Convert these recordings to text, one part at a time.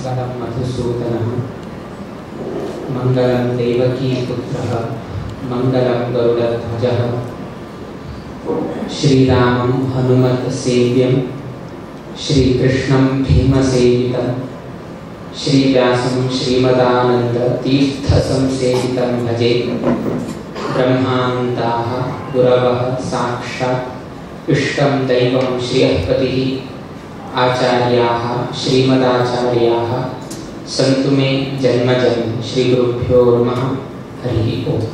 मंगलं मधुसूदनः मंगलं देवकी पुत्रः मंगलं गरुडध्वजः श्रीरामं हनुमत्सेव्यं श्रीकृष्णं भीमसेवितं श्रीव्यासं श्रीमदानन्दतीर्थसंसेवितं भजे। ब्रह्मान्ताः गुरवः साक्षात् इष्टं दैवं श्रियःपतिः आचार्याः श्रीमदाचार्याः सन्तु मे जन्म जन्म। श्रीगुरुभ्यो नमः। हरिः ओम्।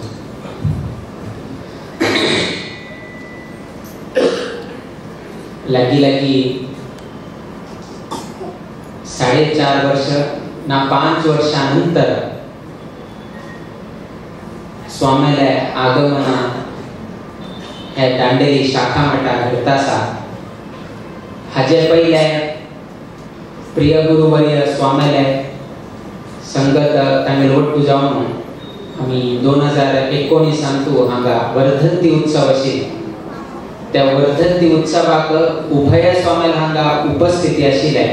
लागी लागी 4.5 वर्ष ना 5 वर्षानंतर स्वामीले आगमना हे दांडेली शाखा मठा घडता आसा। हाजे पयले प्रिय गुरुवर्य स्वामीले संगत तांगेले वट्टू जावन आमी 2019 हांगा वर्धंती उत्सव आशिल्लो। त्या वर्धंती उत्सवाक उभय स्वामीले हांगा उपस्थिती आशिल्ले।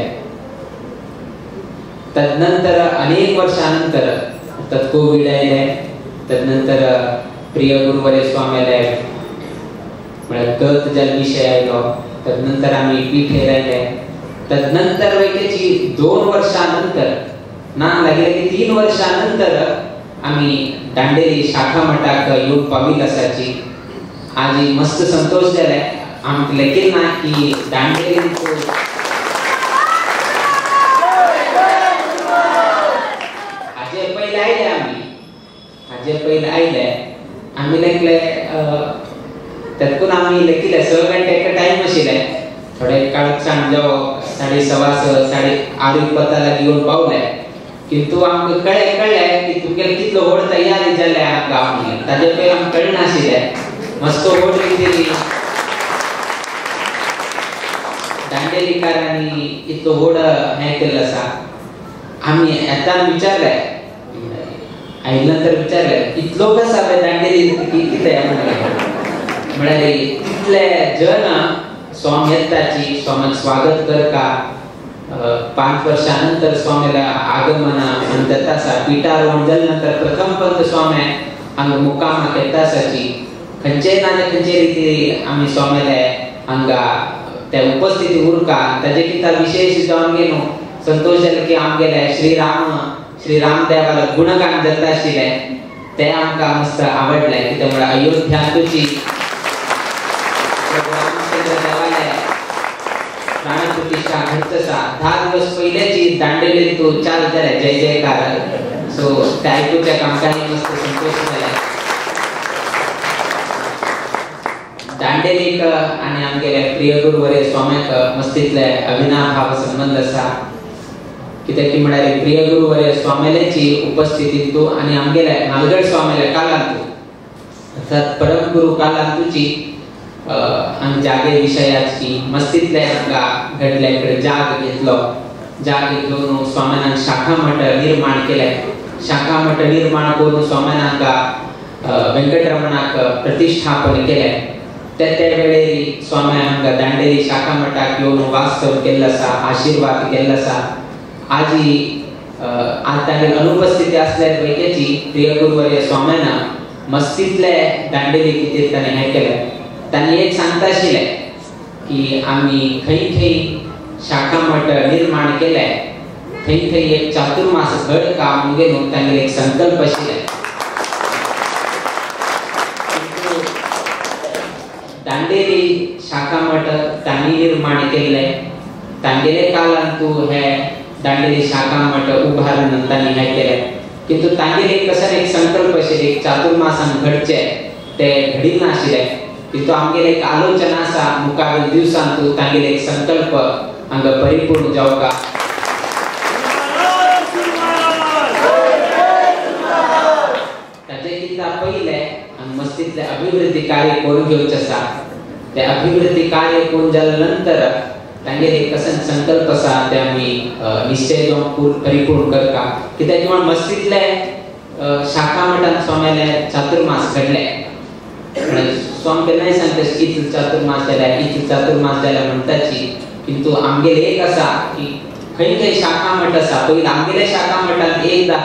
तदनंतर अनेक वर्षानंतर तत् कोविड आयले, तदनंतर प्रिय गुरुवर्य स्वामीले म्हळ्यार गत जाल्लो विशय आयलो, तदनंतर आमी पीठेर आयले। तदनंतर वैकेची 2 वर्षानंतर ना लागी लागी 3 वर्षानंतर आमी दांडेली शाखा मठाक येवन पाविल्ले आसाची। आज मस्त संतोष जाले आमकां लेगीत ना की दांडेली हाजे पयले आयले आमी, हाजे पयले आयले आमी लेखले तेतून आमी लेखिले 6 घंटे एका टायम आशिल्ले। थोडे काळसाण जावं 6:15 8:30 पता लागी येवन पावले, किंतु आमकां कळ्ळें कळ्ळें की तुमगेले कितलो व्हड तयारी जाल्या गांवांनी, ताजे पयलीं आमकां कळनाशिल्लें। मस्त व्हड रितीन दांडेलीकारांनी इतलो व्हड हें केल्लें आसा। आमी येताना विचारलें, आयले नंतर विचारलें इतलो कसो आसा दांडेली कितें म्हणलें, म्हळ्यार तितले जन स्वामी येताची स्वामीक स्वागत करता। 5 वर्षानंतर स्वामीला आगमन जाता आसा। पीठारोहण जाले नंतर प्रथम पंत स्वामी हांगा मुकामाक येता आसाची। खंयचे ना खंयचे रिती आमी स्वामीले हांगा त्या उपस्थिती उरका ताजे कितें विशेष जावन गेलो संतोष जालो की आमगेले श्रीराम श्रीराम देवाला गुणगान जाता आशिल्लें तें आमकां मस्त आवडलें। कित्याक म्हळ्यार अयोध्यांतूची रामचंद्र देवाले प्राणप्रतिष्ठा घडत आसा। 10 दिवस पयलेची दांडेली तूं चालू जाले जय जयकार, सो ते आयकुच्या आमकां मस्त संतोष जाले। दांडेलीक आनी आमगेले प्रिय गुरुवर्य स्वाम्याक मस्तीतले अविनाभाव संबंध आसा। कित्याक की म्हळ्यार प्रिय गुरुवर्य स्वामील्याची उपस्थितींतू आनी आमगेले म्हालगड स्वामीले कालांतू अर्थात परमगुरु कालांतूची हांगा जागे विशयाची मस्तीतले हांगा घडले कडेन जाग घेतलो। जाग घेतलो न्हू स्वाम्यान शाखा मठ निर्माण केले। शाखा मठ निर्माण करून स्वाम्यान हांगा वेंकटरमणाक प्रतिष्ठापन केलें। त्या वेळेर स्वाम्यान हांगा दांडेली शाखा मठाक येवन वास्तव केल्लो आसा, आशिर्वाद केल्लो आसा। आजी आज तांगेली अनुपस्थिती आसल्यार पैकीची प्रिय गुरुवर्य स्वाम्यान मस्तीतले दांडेली खातीर ताणें हें केलें। तांणी एक सांगता आशिल्लें की आमी खंय खंय शाखा मठ निर्माण केले थंय थंय एक चातुर्मास घड का म्हणून न्हू तांगेले एक संकल्प आशिल्ले। दांडेली शाखा मठ तांणी निर्माण केल्ले, तांगेले कालांतू हे दांडेली शाखा मठ उभारून तांणी हें केलें। किंतु तांगेले कशें एक संकल्प आशिल्ले एक चातुर्मासान घडचे ते घडिनाशिल्ले। किंतु आमगेले एक आलोचना आसा मुखावेल दिवसांतू तांगेले एक संकल्प हांगा परिपूर्ण जावका। ताजे कितें पयलें हांगा मस्तीतले अभिवृद्धी कार्य करून घेवचें आसा। ते अभिवृद्धी कार्य करून जाल्या नंतर तांगेले कसन संकल्प आसा ते आमी निश्चय जावन परिपूर्ण करता। कित्याक म्हण मस्तीतले शाखा मठान स्वामीले चातुर्मास घडले। स्वामी केन्नाय सांगता इतलो चातुर्मास जाल्या इतलो चातुर्मास जाल्या म्हणटाची, किंतु आमगेले एक आसा की खंय खंय शाखा मठ आसा पयलीं आमगेल्या शाखा मठांत एकदां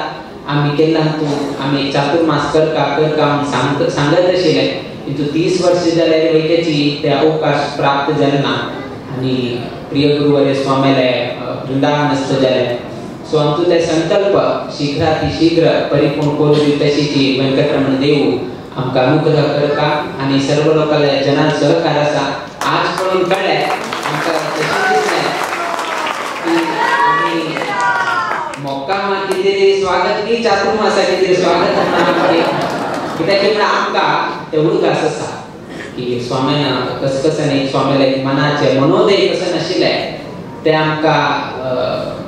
आमी केन्ना तूं आमी चातुर्मास करका करका म्हणून सांगत आशिल्ले किंतु 30 वर्ष जाल्यार वैक्याची ते अवकाश प्राप्त जाले ना आनी प्रिय गुरुवर्य स्वाम्याले वृंदावनस्थ जाले. सो आमचो ते संकल्प शीघ्राति शीघ्र परिपूर्ण करू दी तशीची वेंकटरमण देव आमकां अनुग्रह करता आनी सर्व लोकांल्या जनान सहकार आसा. आज पळोवन कळ्ळें आमकां तशें दिसलें की आमी मोक्कामा कितें स्वागत की चातुर्मासा कितें स्वागत आमचें कित्याक की म्हळ्यार आमकां ते उडगास आसा की स्वाम्यान कसकसांनी स्वाम्याले मनाचें मनोदय कसं नाशिल्लें तें आमकां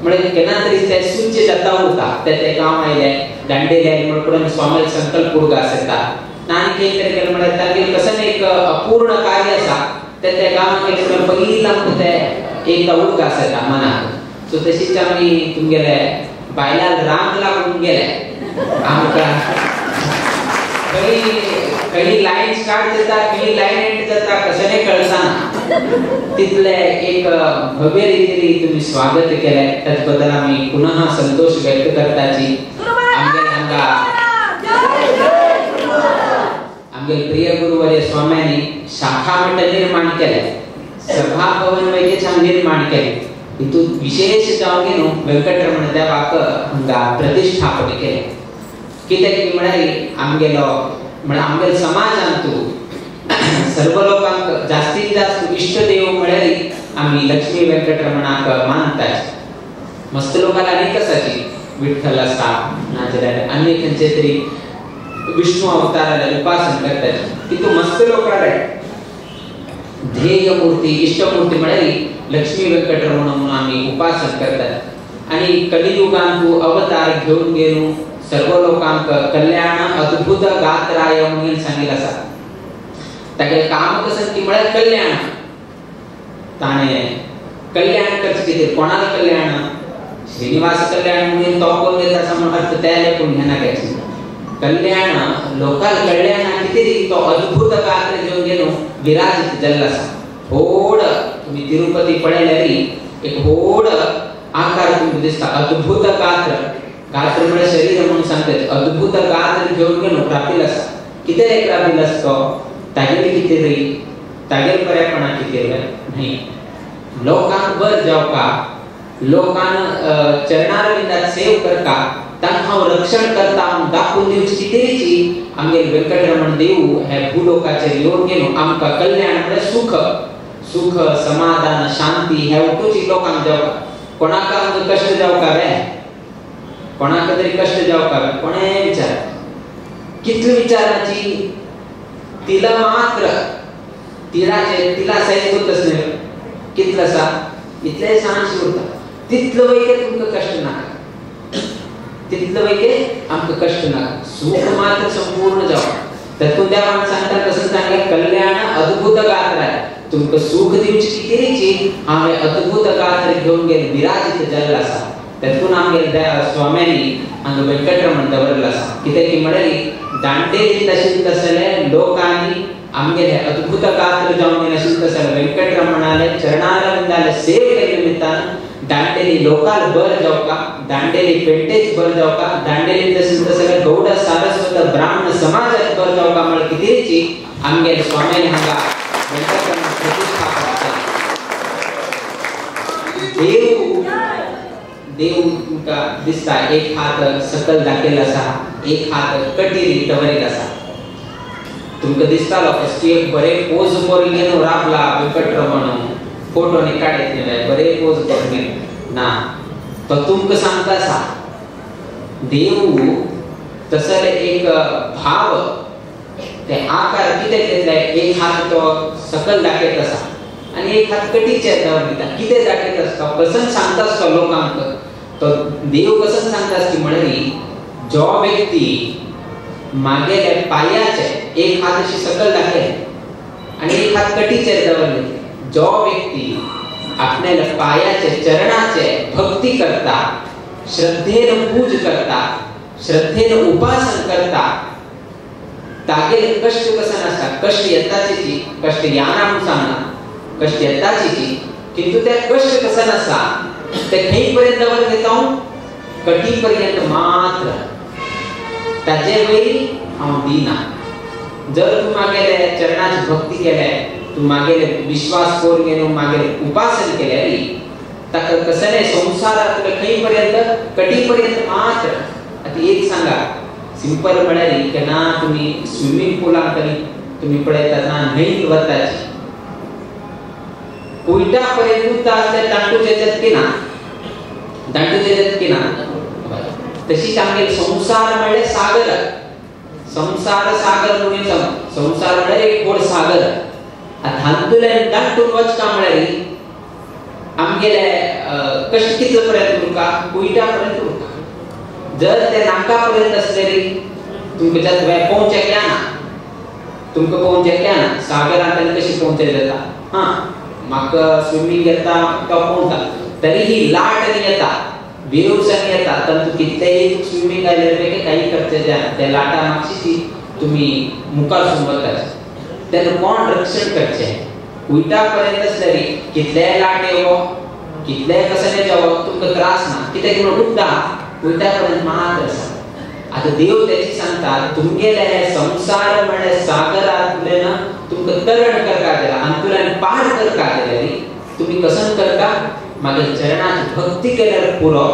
म्हळ्यार केन्ना तरी ते सुच्य जाता उरता. ते ते गांव आयले दांडेली आयले म्हणून स्वाम्याले संकल्प उडगास येता ना आनी खंय तरी गेलें म्हळ्यार तांगेलें कसं एक अपूर्ण कार्य आसा ते ते गांवांत गेले म्हणल्यार पयलीं आमकां ते एकदां उडगास येता मनाक. सो तशीच आमी तुमगेले बायलांक रांग लागून गेले आमकां खंय खंय लायन स्टार्ट जाता खंय लायन एंड जाता कशें कळना तितले एक भव्य रितीन तुम्ही स्वागत केलें ताचे बद्दल आमी पुनः संतोष व्यक्त करताची. आमगेले हांगा आमगेले प्रिय गुरुवर्य स्वाम्यांनी शाखा मठ निर्माण केलें, सभा भवन वैद्य निर्माण केलें. हितून विशेष जावन न्हू वेंकटरमण देवाक हांगा प्रतिष्ठापन केलें. कित्याक की म्हळ्यार आमगेलो म्हळ्यार आमगेलो समाजांतू सर्व लोकांक जास्तीत जास्त इष्टदेव म्हळ्यार आमी लक्ष्मी वेंकटरमणाक मानतात. मस्त लोकांक आनीक आसाची विठ्ठल आसा नाजाल्यार आनी खंयचे तरी विष्णू अवताराले उपासन करतात. तितून मस्त लोकांक ध्येय मूर्ती इष्टमूर्ती म्हळ्यार लक्ष्मी वेंकटरमण म्हणून आमी उपासन करतात. आनी कलियुगांतू अवतार घेवन घेवन सर्व लोकांक कल्याण अद्भुत गात्राय म्हणून सांगितलं आसा. तागेलें काम कसं की म्हळ्यार कल्याण. ताणें कल्याण करचें कितें कोणाक कल्याण श्रीनिवास कल्याण म्हणून तो करून घेता आसा म्हणून अर्थ ते लेखून घेना घ्यायचें. कल्याण लोकांक कल्याण कितें तो अद्भुत गात्र घेवन घेवन विराजित जाल्लो आसा. व्हड तुमी तिरुपती पळयल्यार एक व्हड आकार तुमकां दिसता. अद्भुत गात्र गात्र म्हळ्यार शरीर म्हणून सांगतात. अद्भुत गात्र घेवन घेवन राबिल्लो आसा. कितें राबिल्लो आसा तो तागेलें कितें रे तागेलें बरेपणां कितें न्हय लोकांक बर जावका लोकांक चरणारविंदात सेव करता तांकां हांव रक्षण करता हांव दाखोवन दिवची कितेंची आमगेले वेंकटरमण देव हे भूलोकाचेर येवन घेवन आमकां कल्याण म्हळ्यार सुख सुख समाधान शांती हे उठूची लोकांक जावका. कोणाक आमकां कश्ट जावका वे कोणाक तरी कश्ट जावका वे कोणें विचार कितले विचाराची तिला मात्र तिळाचे तिला सायज उरतच न्हय कितलो आसा इतलें सांज उरता तितलो वैके तुमकां कश्ट नाका तितलो वैके आमकां कश्ट नाका सुख मात्र संपूर्ण जावप. तातूंत देवान सांगता कसं सांगलें कल्याण अद्भुत गात्राय तुमकां सुख दिवची कितेंची हांवें अद्भुत गात्र घेवन गेले विराजित जाल्लो आसा. तातूंत आमगेले स्वाम्यांनी हांगा वेंकटरमण दवरलो आसा. कित्याक की म्हळ्यार दांडेली तशें तसले लोकांनी आमगेले अद्भुत गात्र जावन नाशिल्लें तसले वेंकटरमणाले चरणारविंदाले सेव केल्ले निमित्तान दांडेली लोकाल बर जावका दांडेली पेंटेच बर जावका दांडेली तशें तसले गौड सारस्वत ब्राह्मण समाजात बर जावका म्हळ्यार कितेंची आमगेले स्वाम्यांनी हांगा वेंकटरमण प्रतिष्ठापन केली. देव देव तुमकां दिसता एक हात सकल दाखयल्लो आसा एक हात कटीर दवरिल्लो आसा. तुमकां दिसतालो फस्ट एक बरें पोज करून घेवन राबला वेंकटरमण फोटो न्ही काडीत न्ही बरें पोज करून घेवन ना तो तुमकां सांगता आसा देव तसले एक भाव ते आकार कितें घेतले एक हात तो सकल दाखयत आसा आनी एक हात कटीचेर दवरिता. कितें दाखयत आसता कसं सांगता आसता लोकांक तो देव कसं सांगता आसता म्हळ्यार जो व्यक्ती मागेले पायाचे एक हात अशी सकल दाखयले आनी एक हात कटीचेर दवरले जो व्यक्ती आपल्या पायाचे चरणाचे भक्ती करता श्रद्धेन पूज करता श्रद्धेन उपासन करता तागेले कश्ट कसं नासता. कश्ट येताची कश्ट याना म्हणून सांगना कश्ट येताची किंतु ते कश्ट कसं नासता ते खंय पर्यंत वर घेता हांव कटी पर्यंत मात्र ताजे वयर हांव दिना. जर तूं मागेले चरणाची भक्ती केले तूं मागेले विश्वास करून घेवन मागेले उपासन केले ताका कसले संवसारांतले खंय पर्यंत कटी पर्यंत मात्र. आतां एक सांगा सिंपल म्हळ्यार केन्ना तुमी स्विमींग पुलान तरी तुमी पळयतात ना न्हंयत वताची कुयटा पर्यंत उदक आसल्यार दांडूचे येतात की ना दांडूचे येतात की ना. तशीच आमगेले संवसार म्हळ्यार सागर संवसार सागर म्हणून संवसार म्हळ्यार एक व्हड सागर. आतां हातूंतल्यान दांडून वचका म्हळ्यार आमगेले कशें कितले पर्यंत उरका कुयटा पर्यंत उरका. जर ते नाका पर्यंत आसले तुमकां जात पोवचें क्या ना तुमकां पोवचें क्या ना सागरांतल्यान कशें पोवचें जाता. हां म्हाका स्विमींग येता तो पोवता तरी ही लाट आनी येता वेव्स आनी येता तातूंत कितलेंय स्विमींग आयलें काही करचें जायना त्या लाटा मातशी तुमी मुखार सून वतात तेन्ना कोण रक्षण करचें कुयटा पर्यंत आसल्यार कितलेय लाट येवो कितलेय कसले जावो तुमकां त्रास ना कित्याक म्हणून उदक कुयटा पर्यंत मात्र आसा. आतां देव तेची सांगता तुमगेले संवसार म्हळ्यार सागरांतल्यान तुमकां तरण करपाक जाय हातूंतल्यान पार करपाक जाय तुमी कसन करता मागीर चरणाची भक्ती केल्यार पुरो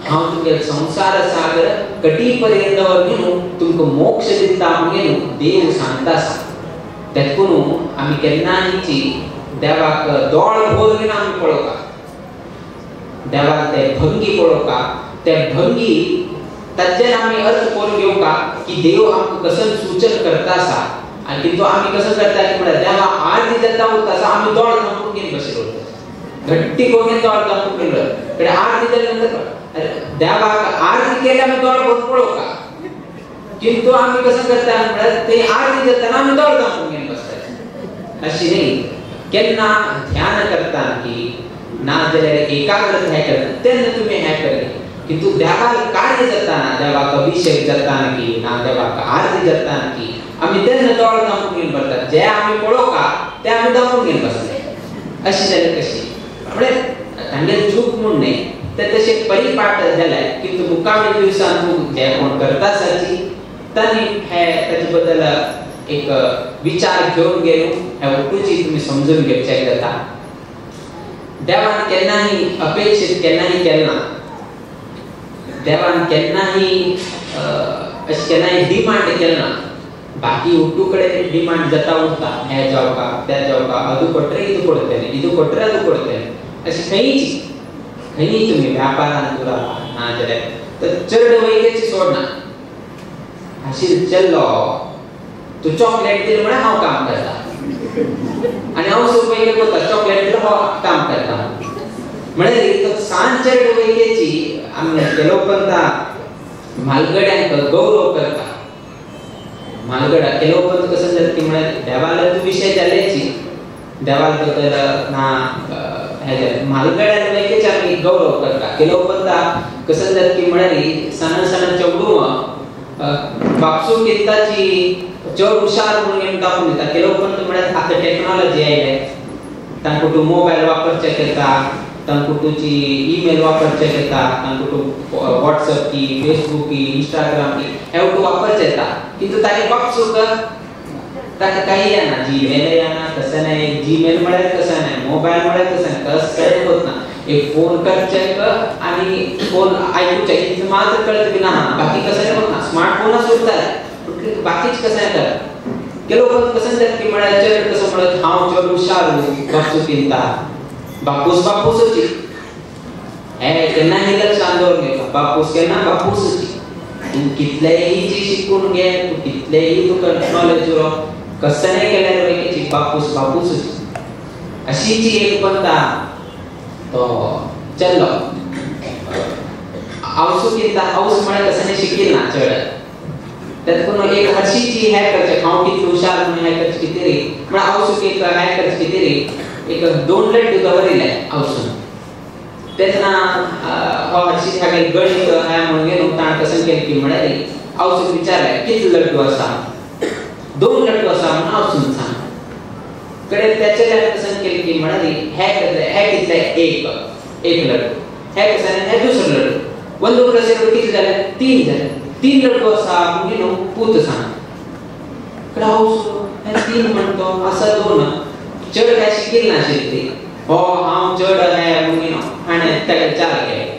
हांव तुमगेले संवसार सागर कटी पर्यंत घेवन तुमकां मोक्ष दिता म्हणून देव सांगता आसा. तेतून आमी केन्नाय देवाक दोळ भोर घेवन आमी पळोवपा देवाक ते भंगी पळोवपा ते भंगी ताचेर आमी अर्थ करून घेवका की देव आमकां कसन सूचन करता आसा. आनी किंतु आमी कसं करता की म्हळ्यार देवा आरती जाता उरता आसा आमी दोळ धांपून घेवन बशिल्ले उरता घट्टी करून दोळ धांपून घेवन कडे आरती जाल्या नंतर देवाक आरती केल्या आमी दोळ भरून पळोवका किंतु आमी कसं करता म्हळ्यार ते आरती जाताना आमी दोळ धांपून घेवन बसता. अशी न्ही केन्ना ध्यान करता की ना जाल्यार एकाग्रता हें करता तेन्ना तुमी हें करले किंतु देवाक कार्य जाताना देवाक अभिषेक जाताना की ना देवाक आरती जाताना की आमी तेन्ना दोळ धांपून घेवन बसतात जे आमी पळोवका ते आमी धांपून घेवन बसले अशी जाल्यार कशी म्हळ्यार तांगेले चूक म्हूण न्ही ते तशें परिपाठ जाले किंतु मुखावेल्या दिवसान तूं जे कोण करता आसाची तांणी हे ताचे बद्दल एक विचार घेवन गेलो हे वटूची तुमी समजून घेवचें जाता. देवान केन्नाय अपेक्षीत केन्नाय केलें ना देवान केन्नाय अशें केन्नाय डिमांड केलें ना. बाकी उट्टू कडेन डिमांड जाता उरता हे जावका त्या जावका अदू कोट्रे इदू कोडतेले इदू कोट्रे अदू कोडतेले अशें खंयच खंय तुमी व्यापारान उरा ना जाल्यार तर चड वयकेची सोडना हाशीर चल्लो तूं चॉकलेट दिल म्हळ्यार हांव काम करता आनी हांव सुद्दां वयके वता चॉकलेट दिल हांव काम करता म्हळ्यार तो सान चड वयकेची आमी केलोपंता म्हालगड्यांक गौरव करता. म्हालगडा केलोपंत कसं जाता की म्हळ्यार देवाला तूं विशय जाल्याची देवाल बद्दल ना हें जालें म्हालगड्यान वयकेची आमी गौरव करता. केलोपंता कसं जाता की म्हळ्यार सणा सणा चेडूं बापसू कित्ताची चड हुशार म्हणून दाखोवन दिता. केलोपंत म्हळ्यार आतां टॅक्नोलॉजी आयले तांकां तूं मोबायल वापरचें येता तांकां तुजी ईमेल वापरचें येता तांकां तूं वॉट्सएप की फेसबूक की इंस्टाग्राम की हे तूं वापरचें येता किंतु तागे बापसूक ताका काही येना जीमेल येना तशें नाय जीमेल म्हळ्यार तशें नाय मोबायल म्हळ्यार तशें नाय कसलें होत ना एक फोन करचें आनी फोन आयकुचें इतलें मात्र कळत की ना बाकी कसलें होत ना. स्मार्टफोनाच उरता बाकीच कसं करत केलो कसं जाता की म्हळ्यार चड कसं म्हणत हांव चड हुशार बापसू किंता बापूस बापूसची हे केन्नाय लक्षांत दवरून घेता बापूस केन्ना बापूसची तूं कितलेंय जी शिकून घे तूं कितलेंय तुका नॉलेज उरो कसलें केल्यार वयकेची बापूस बापूसची अशीची एक पंता तो चल्लो आवसू किंता हांव म्हळ्यार कसलें शिकील ना चड तेतून एक हरशीची हें करचें हांव कितलें हुशार म्हणून हें करचें कितें रे म्हळ्यार हांव एक हें करचें कितें रे एक दोन लड्डू दवरिल्ले हांवसून तेन्ना हो हरशीं हांवें गणीत हें म्हणून घेवन ताणें कसं केलें की म्हळ्यार हांवसून विचारलें कितले लड्डू आसा दोन लड्डू आसा म्हणून हांवसून सांग कडे त्याच्या कसं केलें की म्हळ्यार हे कितले हे कितले एक एक लड्डू हे कसं हे दुसरो लड्डू 1 + 2 किती जाले 3 जाले 3 लड्डू आसा म्हणून न्हू पूत सांग कडे हांव हे 3 म्हणतो आसा 2 चड काय शिकील नाशिल्ली ती हो हांव चड हे म्हणून न्हू हाणें ताका चाल केलें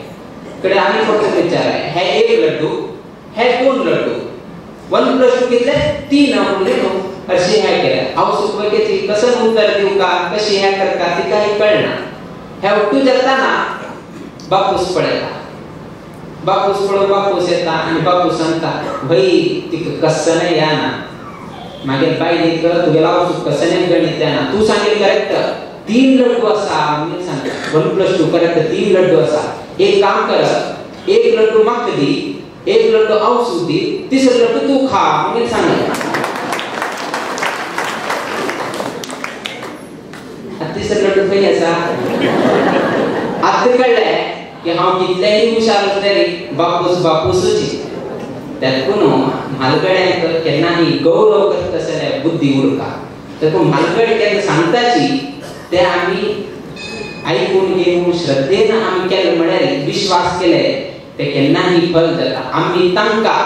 कडे आनी फक्त विचारलें हे 1 लड्डू हे 2 लड्डू 1 + 2 कितले 3 म्हणले न्हू अशी हे केलें हांव सुखवकेची कसं उत्तर दिवं का कशी हे करता ती काही कळना हे उठू जाताना बापूस पळयता बापूस पळोवन बापूस येता आनी बापूस सांगता भई तिका कसने येना मागीर बायलेक तुगेलो आवसूक कसने गणीत येना तूं सांगेल करेक्ट 3 लड्डू आसा म्हणून सांगता 1 + 2 करेक्ट 3 लड्डू आसा एक काम कर 1 लड्डू म्हाका दी 1 लड्डू आवसूक दी तिसरो लड्डू तूं खा म्हणून सांगलें तिसरो लड्डू खंय आसा आतां कळ्ळें की हांव कितलेंय हुशार आसलें बापूस बापूसूच देखून म्हालगड्यांक केन्नाय गौरव करता आसल्यार बुद्धी उरता देखून म्हालगडे केन्ना सांगताची ते आमी आयकून घेवन श्रद्धेन आमी केलें म्हळ्यार विश्वास केले ते केन्नाय फल जाता आमी तांकां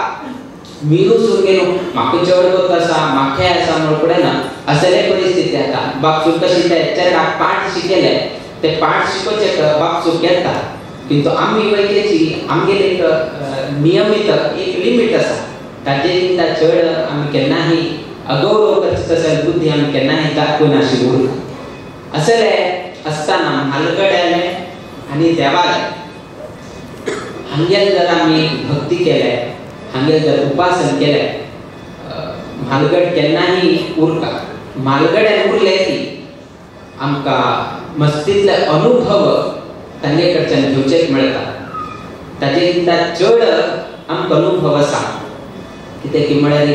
मिरूसून गेलो म्हाका चड गोत आसा म्हाका हें आसा म्हणून फुडें ना असले परिस्थिती येता बापसूक कशी ते चेडाक पाठ शिकयले ते पाठ शिकोवचें बापसूक येता किंतु आमी वयकेची आमगेर एक नियमीत एक लिमीट आसा ताजे चिंता चड आमी केन्नाय अगौरव करचे तशें बुद्धी आमी केन्नाय दाखोवनाशी उरता असले आसतना म्हालगड्याले आनी देवाले हांगेर जर आमी भक्ती केले हांगेर जर उपासन केलें म्हालगड केन्नाय उरता म्हालगड्यान उरले की आमकां मस्तींतले अनुभव तांगे कडच्यान घेवचेक मेळटा ताजे चिंता चड आमकां अनुभव आसा कित्याक की म्हळ्यार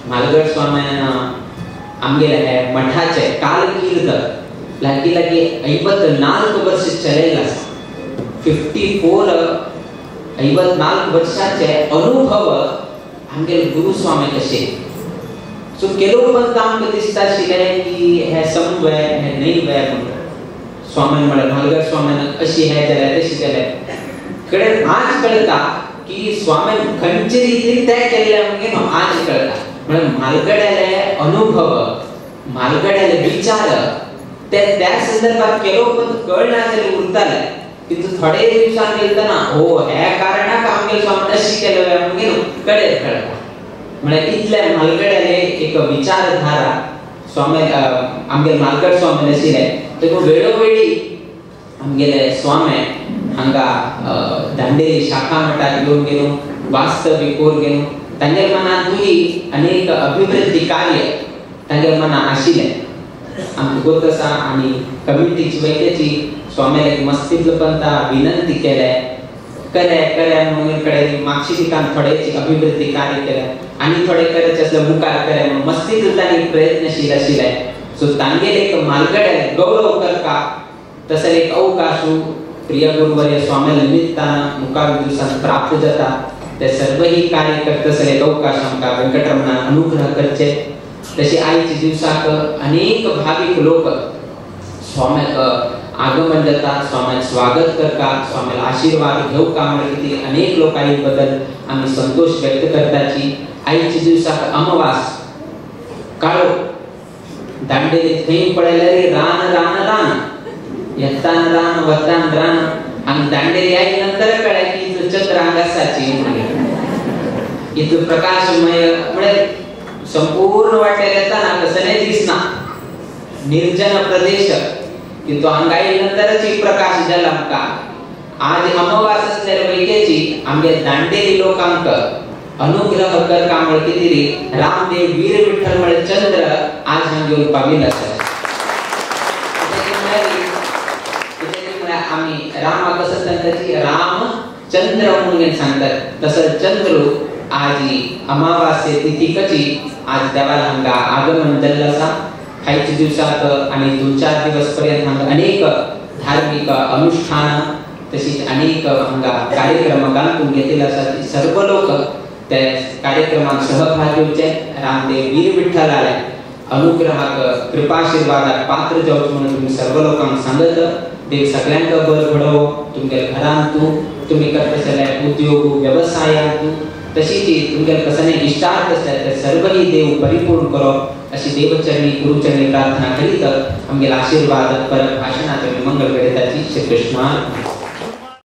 म्हालगड स्वाम्यान आमगेले हे मठाचे कारकीर्द लागीं लागीं 54 वर्ष चलयलें आसा 54 54 वर्षाचे अनुभव आमगेले गुरुस्वामी कशे सो केलो पण आमकां दिसता आशिल्लें की हे समवे हे न्हय वे म्हणून स्वाम्यान म्हळ्यार म्हालगड स्वाम्यान अशी हें जालें तशी जालें कडेन आज कळटा की स्वाम्यान खंयचे रितीन तें केल्लें म्हणजे न्हू आज कळटा म्हळ्यार म्हालगड्याले अनुभव म्हालगड्याले विचार ते त्या संदर्भात केलो पण कळना जाल्यार उरताले किंतु थोडे दिवसान गेलतना हो ह्या कारणाक आमगेले स्वामी अशी केलें म्हणजे न्हू कडेन कळटा म्हळ्यार इतले म्हालगड्याले एक विचारधारा स्वामी आमगेले म्हालगड स्वामी आशिल्ले देखून वेळोवेळी आमगेले स्वामी हांगा दांडेली शाखा मठार येवन गेलो वास्तव्य करून गेलो तांगेले मनांतूय अनेक अभिवृद्धी कार्य तांगेले मनांत आशिल्लें आमकां गोत आसा आनी कमिटीची वयल्याची स्वाम्याक मस्तींतलो पंता विनंती केले करे करे म्हणून कडेन मागशी ठिकाण थोडेची अभिवृद्धी कार्य केलें आनी थोडे करायचे आसले मुखार करे म्हणून मस्तींतलो तांणी प्रयत्नशील आशिल्ले सो तांगेले एक म्हालगड्याक गौरव करता तसो एक अवकाशू प्रिय गुरुवर्य स्वाम्या निमित्तान मुखार दिवसान प्राप्त जाता ते सर्वही कार्य करता एक अवकाश आमकां वेंकटरमणान अनुग्रह करचे तशी आयच्या दिवसाक अनेक भावीक लोक स्वाम्याक आगमन जाता स्वाम्याक स्वागत करता स्वाम्याला आशीर्वाद घेवका म्हळ्यार कितें अनेक लोक आई बद्दल आमी संतोष व्यक्त करताची आयच्या दिवसाक अमावास काळो दांडेली थंय पळयल्यार रान रान रान येतान रान वतान रान आनी दांडेली आयले नंतर कळ्ळें की इतलो चंद्र हांगा आसाची इतलो प्रकाशमय म्हळ्यार संपूर्ण वाटेर येताना कसलें दिसना निर्जन प्रदेश किंतु हांगा आयले नंतरच प्रकाश जाला आमकां आज अमावास आसल्यार वैकेची आमगे दांडेली लोकांक अनुग्रह करका म्हळ्यार कितें री रामदेव वीर विठ्ठल म्हळ्यार चंद्र आज हांगा येवन पाविल्लो आसा कित्याक आमी रामाक कसो सांगतात रामचंद्र म्हणून सांगतात तसो चंद्र आज अमावास्ये तिथीकची आज देवाला हांगा आगमन जाल्लें आसा खायच्या दिवसाक आनी 2-4 दिवस पर्यंत हांगा अनेक धार्मीक अनुष्ठान तशीच अनेक हांगा कार्यक्रम घालून घेतिल्ले आसा सर्व लोक त्या कार्यक्रमात सहभाग घेवचे रामदेव वीर विठ्ठलाले अनुग्रहाक कृपाशिर्वादाक पात्र जावचें म्हणून तुमी सर्व लोकांक सांगत देव सगळ्यांक बरो घडोवो तुमगेल्या घरांतू तुमी करता उद्योग वेवसायांतू तशीच तुमगेले कसले इश्टार्थ आसल्यार ते सर्वही देव परिपूर्ण करो अशी देवचरणी गुरुचरणी प्रार्थना करीत आमगेले आशीर्वाद परत भाशणात मंगल घडयताची. श्री कृष्ण.